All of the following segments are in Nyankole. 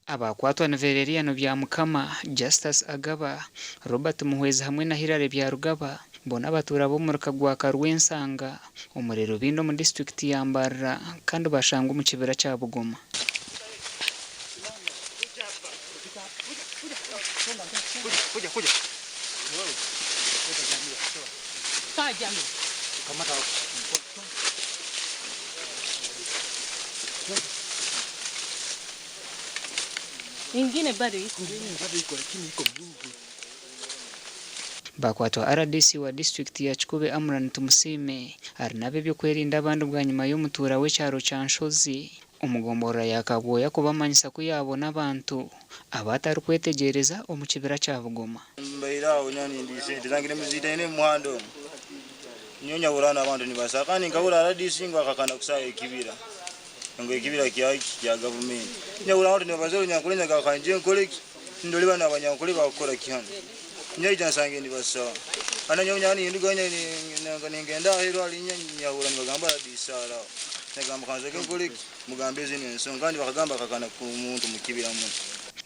Abaakwatwa ni Vereriano Byamukama, Justus Agaba, Robert Muhwezi hamwe na Hillary Byarugaba, boona abatuura b'omuruka gwa Karwensanga omuri Rubindi omu disiturikiti ya Mbarara kandi bashangwa omu kibira kya Bugoma. Ingine bado iko. Bakwatwa rdc wa disiturikiti ya Kikuube Amran Tumusiime ari n'ab'eby'okwerinda abandi bwanyima y'omutuura w'ekyaro kya Nshozi omu gomborora ya Kabwoya kubamanyisa ku yaabona abantu abu atarikwetegyereza omu kibira kya Bugoma. Mbaire aho nyowe nindiisa ente zange nimuziita omu muhanda omu. Nyowe nyahurra n'abantu nibasaba kandi nkahurra rdc ngu akakana kusaaha ekibira. Ngu ekibira kyaki? Kya gavumenti. Nyahurra abantu nibabaza orunyankore nyagamba ka ngye nkore ki? Ndore banu abanyankore bakukora ki hanu? Nyaija nsange nibasaba. Kandi nyowe nyaaba nindugayo ningenda aheeru harinya nyahurra nibagamba rdc araho. Nyagamba ka nzooke nkore ki? Mugambe zinu ensonga. Kandi bakagamba akakana k'omuntu omu kibira muno.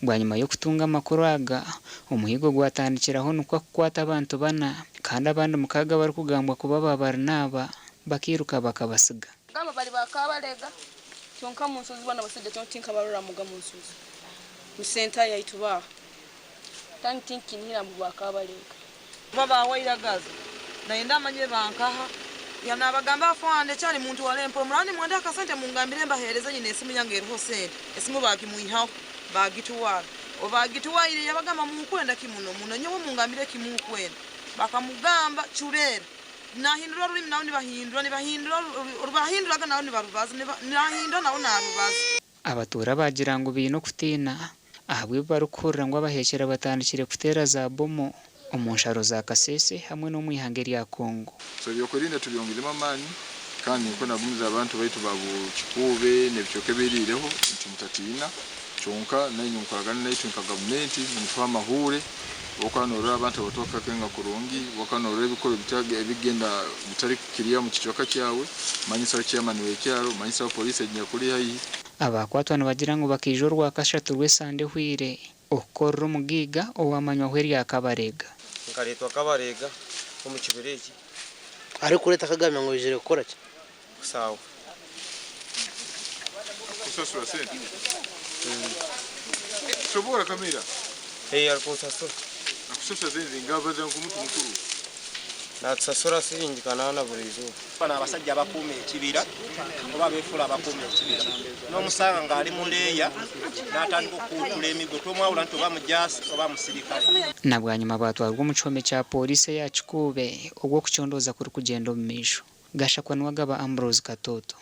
Bwanyima y'okutunga amakuru aga, omuhiigo gwatandikiraho nikwo kukwata abantu bana kandi abandi mukaaga abarikugambwa kuba ba Barinaaba bakairuka bakabatsiga. Gamba bari ba Kabalega kyonka munsozi banu abasaija kyonka tinkabaroramuga munsozi mu center yaitu baaha kandi tinkinihira mbu ba Kabalega. Kuba ba Wairagazi nayenda amanye bankaha ya nabagamba afande kyari muntu warempa muraba nimwenda akasente mungambire mbahereze nyine esimu yange eriho sente esimu bagimwihaho bagitwara obu bagitwaire yabagamba mukwenda ki muno muno nyowe mungambire ekimukwenda bakamugamba cureera Nahindura orurimi nabo nibahindura, nibahindura oru bahinduraga nabo nibarubaza, nahindura nabo narubaza. Abatuura baagira ngu baine okutiina ahabw'ebi barikuhurira ngu abaheekyera batandikire kuteera za bomu omu nsharo za Kasese hamwe n'omu ihanga erya Congo. So ebyokwerinda tubyongeiremu amaani kandi nikwo nagumiza abantu baitu ba Kikuube n'ebicweka ebiriireho nti mutatiina kyonka nainywe mukoragane naitwe nka gavumenti nimutuha amahuure. Wakaba norora abantu abatwakakenga kurungi, wakaba norora ebikorwa ebigenda bitari kiriya omu kicweka kyawe, manyisaho chairman w'ekyaro, manyisaho poliisi enyakuli haihi. Abakwatwa nibagira ngu bakaija orwakashatu rw'esande ehweire okukorera omugaiga owamanywaho erya Kabarega. Nkareetwa Kabarega omu kibira eki. Arikureeta akagambira ngu oizire kukora ki? Kusaawa. Akusasura sente? Soboora kamera. Ee arikunsasura. Akusasura sente zingaha baza nk'omuntu mukuru? Natusasura siringi kanaana buri izooba. Bano abasajja abakuuma ekibira oba abeefuula abakuuma ekibira n'omusanga ng'ali mu leeya n'atandika okukuutula emigo tomwawula nti oba mujaasi oba musirikale. Na bwanyima baatwarwa omu kihome kya Pooriisi eya Kikuube obwo okucondooza kurikugyenda omu maisho. Gashakwa Niwagaba Ambrose Katooto.